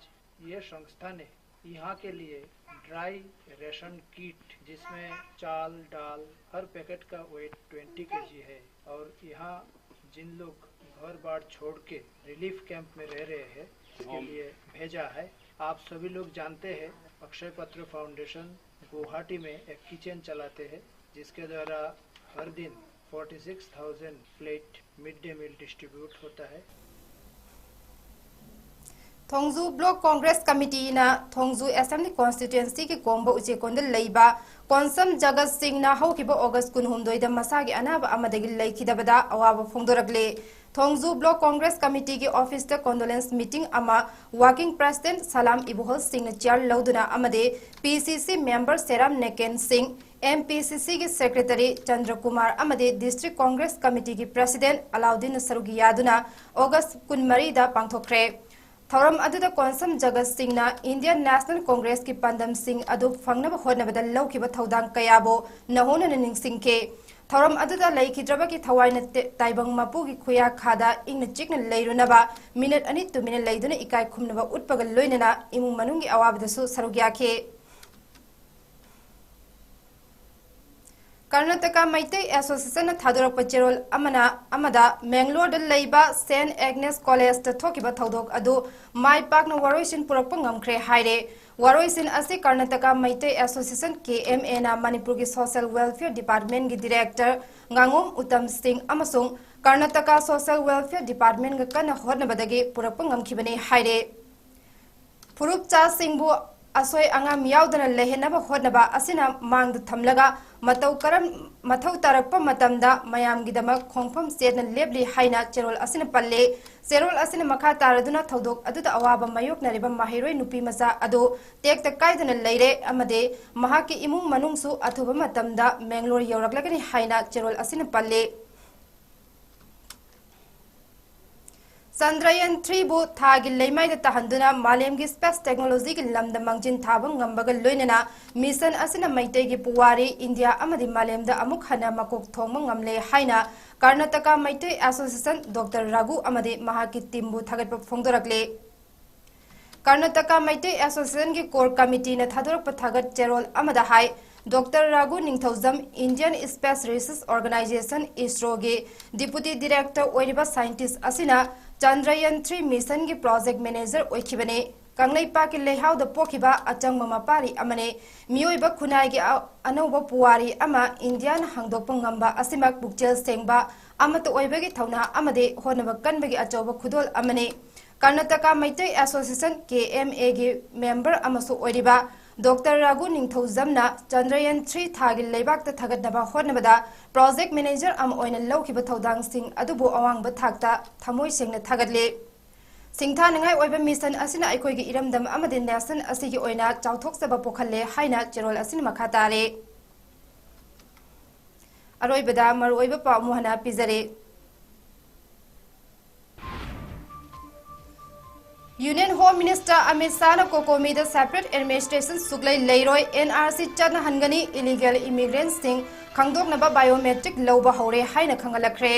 ये संस्था ने यहाँ के लिए ड्राई रेशन किट, जिसमें चाल, दाल, हर पैकेट का वेट ट्वेंटी केजी है, और यहाँ जिन लोग घर बार छोड़ के रिलीफ कैंप में रह रहे हैं, उसके लिए भेजा है। आप सभी लोग जानते हैं, अक्षय पत्र फाउंडेशन गुवाहाटी में एक किचन चलाते हैं, जिसके द्वारा हर दिन forty six thousand plate mid day meal distribute होता है। ꯊꯣꯡꯖꯨ Block Congress Committeeꯅ ꯊꯣꯡꯖꯨ Assembly Constituencyꯒꯤ ꯀꯣꯡꯕ ꯎꯆꯦꯛꯀꯣꯟꯗ ꯂꯩꯕ ꯀꯣꯟꯁꯝ ꯖꯒꯠ ꯁꯤꯡꯅ ꯍꯧꯈꯤꯕ August ꯀꯨꯟꯍꯨꯝꯗꯣꯏꯗ ꯃꯁꯥꯒꯤ ꯑꯅꯥꯕ ꯑꯃꯗꯒꯤ ꯂꯩꯈꯤꯗꯕꯗ ꯑꯋꯥꯕ ꯐꯣꯡꯗꯣꯔꯛꯂꯦ꯫ ꯊꯣꯡꯖꯨ Block Congress Committeeꯒꯤ officeꯇ condolence meeting ꯑꯃ Working President ꯁꯂꯥꯝ ꯏꯕꯣꯍꯜ ꯁꯤꯡꯅ chair ꯂꯧꯗꯨꯅ ꯑꯃꯗꯤ PCC member ꯁꯦꯔꯥꯝ ꯅꯦꯀꯦꯟ ꯁꯤꯡ, MPCCꯒꯤ secretary ꯆꯟꯗ꯭ꯔ ꯀꯨꯃꯥꯔ ꯑꯃꯗꯤ District Congress Committeeꯒꯤ president ꯑꯂꯥꯎꯗꯤꯟꯅ ꯁꯔꯨꯛ ꯌꯥꯗꯨꯅ August ꯀꯨꯟꯃꯔꯤꯗ ꯄꯥꯡꯊꯣꯛꯈ꯭ꯔꯦ꯫ ꯊꯧꯔꯝ ꯑꯗꯨꯗ ꯀꯣꯟꯁꯝ ꯖꯒꯠ ꯁꯤꯡꯅ Indian National Congressꯀꯤ ꯄꯥꯟꯗꯝꯁꯤꯡ ꯑꯗꯨ ꯐꯪꯅꯕ ꯍꯣꯠꯅꯕꯗ ꯂꯧꯈꯤꯕ ꯊꯧꯗꯥꯡ ꯀꯌꯥꯕꯨ ꯅꯧꯍꯧꯅꯅ ꯅꯤꯡꯁꯤꯡꯈꯤ꯫ ꯊꯧꯔꯝ ꯑꯗꯨꯗ ꯂꯩꯈꯤꯗ꯭ꯔꯕꯒꯤ ꯊꯋꯥꯏꯅ ꯇꯦ-, ꯇꯥꯏꯕꯪ ꯃꯄꯨꯒꯤ ꯈꯨꯌꯥꯈꯥꯗ ꯏꯪꯅ ꯆꯤꯛꯅ ꯂꯩꯔꯨꯅꯕ minute ꯑꯅꯤ ꯇꯨꯃꯤꯟꯅ ꯂꯩꯗꯨꯅ ꯏꯀꯥꯏ ꯈꯨꯝꯅꯕ ꯎꯠꯄꯒ ꯂꯣꯏꯅꯅ ꯏꯃꯨꯡ ꯃꯅꯨꯡꯒꯤ ꯑꯋꯥꯕꯗꯁꯨ ꯁꯔꯨꯛ ꯌꯥꯈꯤ꯫ ꯀꯔꯅꯥꯇꯀꯥ ꯃꯩꯇꯩ Associationꯅ ꯊꯥꯗꯣꯔꯛꯄ ꯆꯦꯔꯣꯜ ꯑꯃꯅ, ꯑꯃꯗ ꯃꯦꯡꯒꯂꯣꯔꯗ ꯂꯩꯕ Saint Agnes Collegeꯇ ꯊꯣꯛꯈꯤꯕ ꯊꯧꯗꯣꯛ ꯑꯗꯨ ꯃꯥꯏ ꯄꯥꯛꯅ ꯋꯥꯔꯣꯏꯁꯤꯟ ꯄꯨꯔꯛꯄ ꯉꯝꯈ꯭ꯔꯦ ꯍꯥꯏꯔꯦ꯫ ꯋꯥꯔꯣꯏꯁꯤꯟ ꯑꯁꯤ ꯀꯔꯅꯥꯇꯀꯥ ꯃꯩꯇꯩ Association, KMAꯅ ꯃꯅꯤꯄꯨꯔꯒꯤ Social Welfare Departmentꯀꯤ director ꯉꯥꯉꯣꯝ ꯎꯇꯝ ꯁꯤꯡ ꯑꯃꯁꯨꯡ ꯀꯔꯅꯥꯇꯀꯥ Social Welfare Departmentꯒ ꯀꯟꯅ ꯍꯣꯠꯅꯕꯗꯒꯤ ꯄꯨꯔꯛꯄ ꯉꯝꯈꯤꯕꯅꯤ ꯍꯥꯏꯔꯦ꯫ ꯐꯨꯔꯨꯞꯆꯥꯁꯤꯡꯕꯨ ꯑꯁꯣꯏ ꯑꯉꯥꯝ ꯌꯥꯎꯗꯅ ꯂꯩꯍꯟꯅꯕ ꯍꯣꯠꯅꯕ ꯑꯁꯤꯅ ꯃꯥꯡꯗ ꯊꯝꯂꯒ ꯃꯇꯧ ꯀꯔꯝ, ꯃꯊꯧ ꯇꯥꯔꯛꯄ ꯃꯇꯝꯗ ꯃꯌꯥꯝꯒꯤꯗꯃꯛ ꯈꯣꯡꯐꯝ ꯆꯦꯠꯅ ꯂꯦꯞꯂꯤ ꯍꯥꯏꯅ ꯆꯦꯔꯣꯜ ꯑꯁꯤꯅ ꯄꯜꯂꯤ꯫ ꯆꯦꯔꯣꯜ ꯑꯁꯤꯅ ꯃꯈꯥ ꯇꯥꯔꯗꯨꯅ ꯊꯧꯗꯣꯛ ꯑꯗꯨꯗ ꯑꯋꯥꯕ ꯃꯥꯌꯣꯛꯅꯔꯤꯕ ꯃꯍꯩꯔꯣꯏ ꯅꯨꯄꯤ ꯃꯆꯥ ꯑꯗꯨ ꯇꯦꯛꯇ ꯀꯥꯏꯗꯅ ꯂꯩꯔꯦ ꯑꯃꯗꯤ ꯃꯍꯥꯛꯀꯤ ꯏꯃꯨꯡ ꯃꯅꯨꯡꯁꯨ ꯑꯊꯨꯕ ꯃꯇꯝꯗ ꯃꯦꯡꯒꯂꯣꯔ ꯌꯧꯔꯛꯂꯒꯅꯤ ꯍꯥꯏꯅ ꯆꯦꯔꯣꯜ ꯑꯁꯤꯅ ꯄꯜꯂꯤ꯫ ꯆꯟꯗ꯭ꯔꯌꯥꯟ three ꯕꯨ ꯊꯥꯒꯤ ꯂꯩꯃꯥꯏꯗ ꯇꯥꯍꯟꯗꯨꯅ ꯃꯥꯂꯦꯝꯒꯤ space technologyꯒꯤ ꯂꯝꯗ ꯃꯥꯡꯖꯤꯟ ꯊꯥꯕ ꯉꯝꯕꯒ ꯂꯣꯏꯅꯅ mission ꯑꯁꯤꯅ ꯃꯩꯇꯩꯒꯤ ꯄꯨꯋꯥꯔꯤ, ꯏꯟꯗꯤꯌꯥ ꯑꯃꯗꯤ ꯃꯥꯂꯦꯝꯗ ꯑꯃꯨꯛ ꯍꯟꯅ ꯃꯀꯣꯛ ꯊꯣꯡꯕ ꯉꯝꯂꯦ ꯍꯥꯏꯅ ꯀꯔꯅꯥꯇꯀꯥ ꯃꯩꯇꯩ Association Doctor ꯔꯥꯒꯨ ꯑꯃꯗꯤ ꯃꯍꯥꯛꯀꯤ teamꯕꯨ ꯊꯥꯒꯠꯄ ꯐꯣꯡꯗꯣꯔꯛꯂꯤ꯫ ꯀꯔꯅꯥꯇꯀꯥ ꯃꯩꯇꯩ Associationꯒꯤ core committeeꯅ ꯊꯥꯗꯣꯔꯛꯄ ꯊꯥꯒꯠ ꯆꯦꯔꯣꯜ ꯑꯃꯗ ꯍꯥꯏ, Doctor ꯔꯥꯒꯨ ꯅꯤꯡꯊꯧꯖꯝ, Indian Space Research Organisation, ISROꯒꯤ deputy director ꯑꯣꯏꯔꯤꯕ scientist ꯑꯁꯤꯅ ꯆꯟꯗ꯭ꯔꯌꯥꯟ three missionꯒꯤ project manager ꯑꯣꯏꯈꯤꯕꯅꯤ꯫ ꯀꯪꯂꯩꯄꯥꯛꯀꯤ ꯂꯩꯍꯥꯎꯗ ꯄꯣꯛꯈꯤꯕ ꯑꯆꯪꯕ ꯃꯄꯥꯔꯤ ꯑꯃꯅꯤ꯫ ꯃꯤꯑꯣꯏꯕ ꯈꯨꯟꯅꯥꯏꯒꯤ ꯑ-, ꯑꯅꯧꯕ ꯄꯨꯋꯥꯔꯤ ꯑꯃ ꯏꯟꯗꯤꯌꯥꯅ ꯍꯥꯡꯗꯣꯛꯄ ꯉꯝꯕ ꯑꯁꯤꯃꯛ ꯄꯨꯛꯆꯦꯜ ꯁꯦꯡꯕ, ꯑꯃꯠꯇ ꯑꯣꯏꯕꯒꯤ ꯊꯧꯅꯥ ꯑꯃꯗꯤ ꯍꯣꯠꯅꯕ ꯀꯟꯕꯒꯤ ꯑꯆꯧꯕ ꯈꯨꯗꯣꯜ ꯑꯃꯅꯤ꯫ ꯀꯔꯅꯥꯇꯀꯥ ꯃꯩꯇꯩ ꯑꯦꯁꯣꯁꯤꯌꯦꯁꯟ, ꯀꯦ ꯑꯦꯝ ꯑꯦꯒꯤ ꯃꯦꯝꯕꯔ ꯑꯃꯁꯨ ꯑꯣꯏꯔꯤꯕ ꯗꯣꯛꯇꯔ ꯔꯥꯒꯨ ꯅꯤꯡꯊꯧꯖꯝꯅ ꯆꯟꯗ꯭ꯔꯌꯥꯟ ꯊ꯭ꯔꯤ ꯊꯥꯒꯤ ꯂꯩꯕꯥꯛꯇ ꯊꯥꯒꯠꯅꯕ ꯍꯣꯠꯅꯕꯗ ꯄ꯭ꯔꯣꯖꯦꯛ ꯃꯦꯅꯦꯖꯔ ꯑꯃ ꯑꯣꯏꯅ ꯂꯧꯈꯤꯕ ꯊꯧꯗꯥꯡꯁꯤꯡ ꯑꯗꯨꯕꯨ ꯑꯋꯥꯡꯕ ꯊꯥꯛꯇ ꯊꯃꯣꯏ ꯁꯦꯡꯅ ꯊꯥꯒꯠꯂꯤ꯫ ꯁꯤꯡꯊꯥꯅꯤꯡꯉꯥꯏ ꯑꯣꯏꯕ ꯃꯤꯁꯟ ꯑꯁꯤꯅ ꯑꯩꯈꯣꯏꯒꯤ ꯏꯔꯝꯗꯝ ꯑꯃꯗꯤ ꯅꯦꯁꯟ ꯑꯁꯤꯒꯤ ꯑꯣꯏꯅ ꯆꯥꯎꯊꯣꯛꯆꯕ ꯄꯣꯛꯍꯜꯂꯦ ꯍꯥꯏꯅ ꯆꯦꯔꯣꯜ ꯑꯁꯤꯅ ꯃꯈꯥ ꯇꯥꯔꯦ꯫ ꯑꯔꯣꯏꯕꯗ ꯃꯔꯨꯑꯣꯏꯕ ꯄꯥꯎ ꯑꯃꯨꯛ ꯍꯟꯅ ꯄꯤꯖꯔꯦ꯫ ꯌꯨꯅꯤꯌꯟ ꯍꯣꯝ ꯃꯤꯅꯤꯁꯇꯔ ꯑꯃꯤꯠ ꯁꯥꯍꯅ ꯀꯣꯀꯣꯃꯤꯗ separate administration ꯁꯨꯛꯂꯩ ꯂꯩꯔꯣꯏ, ꯑꯦꯟ ꯑꯥꯔ ꯁꯤ ꯆꯠꯅꯍꯟꯒꯅꯤ, ꯏꯂꯤꯒꯦꯜ ꯏꯃꯤꯒ꯭ꯔꯦꯟꯠꯁꯤꯡ ꯈꯪꯗꯣꯛꯅꯕ biometric ꯂꯧꯕ ꯍꯧꯔꯦ ꯍꯥꯏꯅ ꯈꯪꯍꯜꯂꯛꯈ꯭ꯔꯦ꯫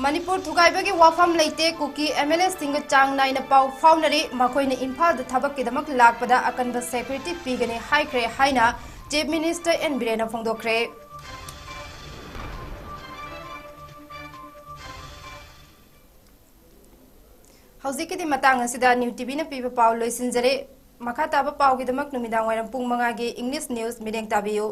ꯃꯅꯤꯄꯨꯔ ꯊꯨꯒꯥꯏꯕꯒꯤ ꯋꯥꯐꯝ ꯂꯩꯇꯦ, ꯀꯨꯀꯤ ꯑꯦꯝ ꯑꯦꯜ ꯑꯦꯁꯤꯡꯒ ꯆꯥꯡ ꯅꯥꯏꯅ ꯄꯥꯎ ꯐꯥꯎꯅꯔꯤ, ꯃꯈꯣꯏꯅ ꯏꯝꯐꯥꯜꯗ ꯊꯕꯛꯀꯤꯗꯃꯛ ꯂꯥꯛꯄꯗ ꯑꯀꯟꯕ ꯁꯦꯀ꯭ꯌꯨꯔꯤꯇꯤ ꯄꯤꯒꯅꯤ ꯍꯥꯏꯈ꯭ꯔꯦ ꯍꯥꯏꯅ ꯆꯤꯐ ꯃꯤꯅꯤꯁꯇꯔ ꯑꯦꯟ ꯕꯤꯔꯦꯟꯅ ꯐꯣꯡꯗꯣꯛꯈ꯭ꯔꯦ꯫ ꯍꯧꯖꯤꯛꯀꯤꯗꯤ ꯃꯇꯥꯡ ꯑꯁꯤꯗ ꯅ꯭ꯌꯨ ꯇꯤꯚꯤꯅ ꯄꯤꯕ ꯄꯥꯎ ꯂꯣꯏꯁꯤꯟꯖꯔꯦ꯫ ꯃꯈꯥ ꯇꯥꯕ ꯄꯥꯎꯒꯤꯗꯃꯛ ꯅꯨꯃꯤꯗꯥꯡ ꯋꯥꯏꯔꯝ ꯄꯨꯡ ꯃꯉꯥꯒꯤ ꯏꯪꯂꯤꯁ ꯅ꯭ꯌꯨꯁ ꯃꯤꯠꯌꯦꯡ ꯇꯥꯕꯤꯌꯨ꯫